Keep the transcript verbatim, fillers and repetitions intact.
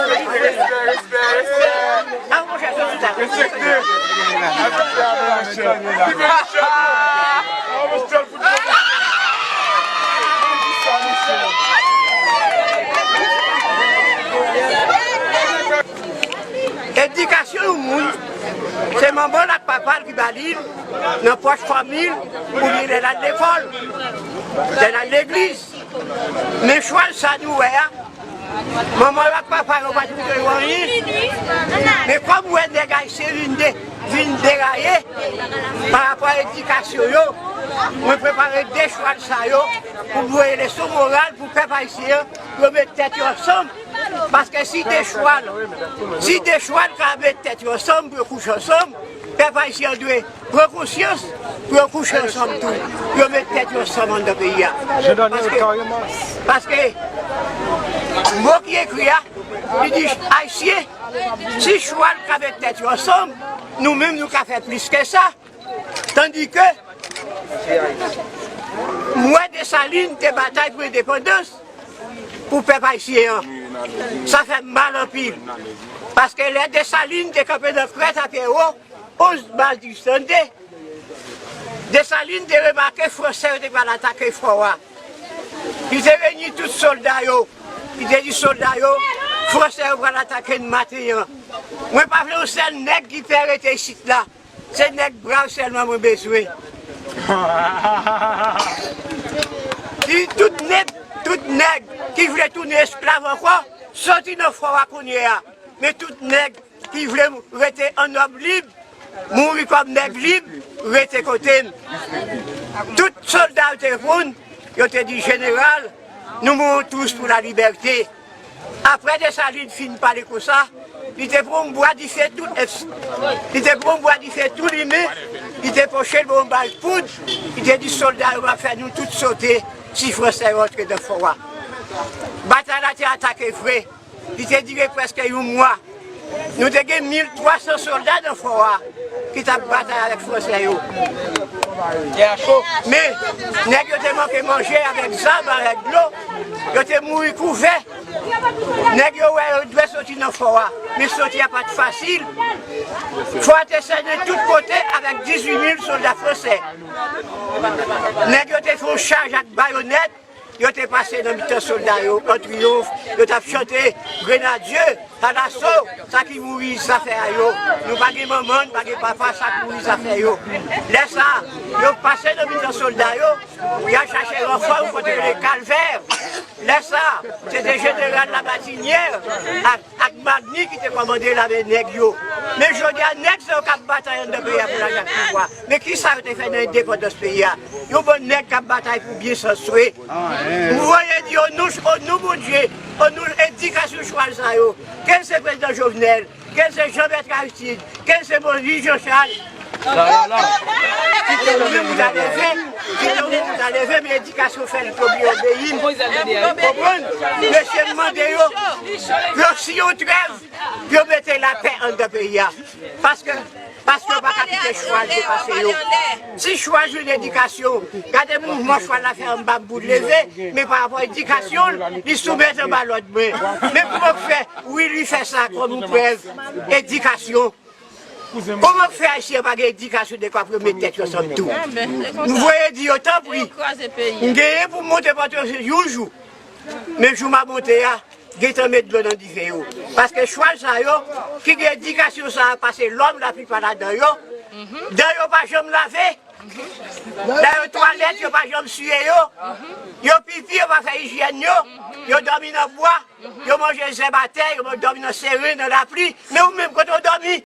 Respè, respè, respè. Respekte. Respekte. Edikasyon yon moun, se manman l ak papa l ki ba li l, nan pòch fanmi l, oubyen lè l al lekòl, lè l al legliz. Men chwal sa nou wè a, manman yo ak papa yo pa t kite yo anyen. Men kòm m wè nèg ayisyen vin de, vin deraye pa rapò a edikasyon yo, mwen prepare de chwal sa yo pou voye leson moral pou pèp ayisyen an, pou yo met tèt yo ansanm. Paske si de chwal, si de chwal ka met tèt yo ansanm pou yo kouche ansanm, pèp ayisyen an dwe pran konsyans pou yo kouche ansanm tou, pou yo met tèt yo ansanm anndan peyi a. Paske, paske mo ki ekri a, li di ayisyen, si chwal ka met tèt yo ansanm, nou menm nou ka fè plis ke sa. Tandike m wè Desalin te batay pou endepandans pou pèp ayisyen an. Sa fè m mal anpil. Paske lè Desalin te kanpe nan krèt a Pyèwo, onz mas disann de, Desalin te remake Fransè yo te pral atake fò a. Li te reyini tout sòlda yo. Li te di sòlda yo, Fransè yo pral atake n maten an. Mwen pa vle yon sèl nèg ki pè rete isit la. Se nèg brav sèlman mwen bezwen. Di tout nèg, tout nèg ki vle tounen esklav ankò, soti nan fò a kounye a. Men tout nèg ki vle rete an nòm lib, mouri kòm nèg lib, rete kote m. Tout sòlda yo te reponn, yo te di, jeneral, nous mourons tous pour la liberté. Apre Desalin fin pale konsa, li te pran yon bwa dife tou, li te pran yon bwa dife tou limen, li te poche l bò yon bal poud, li te di sòlda yo va fè nou tout sote si Fransè yo antre nan fò a. Batay la te atake vre, li te dire prèske yon mwa. Nou te gen mil twa san sòlda nan fò a ki t ap batay avèk Fransè yo. Men, nèg yo te manke manje avèk zam, avèk dlo, yo te mouri kouvè. Nèg yo wè yo dwe soti nan fò a, men soti a pa t fasil. Fò a te sènen tout kote avèk dizuit mil sòlda fransè. Nèg yo te fè yon chaj ak bayonèt, yo te pase nan mitan sòlda yo an triyonf, yo t ap chante, grenadye, alaso, sa ki mouri zafè a yo. Nou pa gen manman, nou pa gen papa, sa ki mouri zafè yo. Lè sa, yo pase nan mitan sòlda yo, y al chache ranfò yon kote rele Kalvè. Lè sa, se te jeneral Labatinière ak, ak Magny ki te kòmande lame nèg yo. Men jodi a, nèg sa yo k ap batay anndan peyi a pou lajan ak pouvwa. Men kisa yo te fè nan endepandans peyi a? Yon bann nèg k ap batay pou byen san swe. M voye di o non, o non Bondye, o non edikasyon chwal sa yo, ke l se prezidan Jovenel, ke l se Jean Bertrand Aristide, ke l se Moïse Jean Charles, kite ou menm ou ta leve, kite ou menm ou ta leve, men edikasyon fè l te oblije obeyi m. Konprann? Mesye m mande yo pou yo siyen yon trèv, pou yo mete lapè anndan peyi a. Paske Paske yo pa ka kite chwal depase yo. Si chwal jwenn edikasyon, gade mouvman chwal la fè anba m pou l leve, men pa rapò edikasyon l, li soumèt anba lòd mwen. Men kòman k fè, wi, li fè sa kòm yon prèv edikasyon. Kòman k fè Ayisyen pa gen edikasyon dekwa pou yo met tèt yo ansanm tou? M voye di yo, tanpri, m genyen pou m monte Pòtoprens yon jou, men jou m ap monte a, gentan met dlo nan dife yo. Paske chwal sa yo, ki gen edikasyon sa a pase lòm laplipa ladan yo, dan yo pa janm lave. Lè yo twalèt, yo pa janm siye yo. Yo pipi, yo pa fè ijyèn yo. Yo dòmi nan bwa. Yo manje zèb atè, yo dòmi nan seren, nan lapli. Men ou menm, kote w dòmi?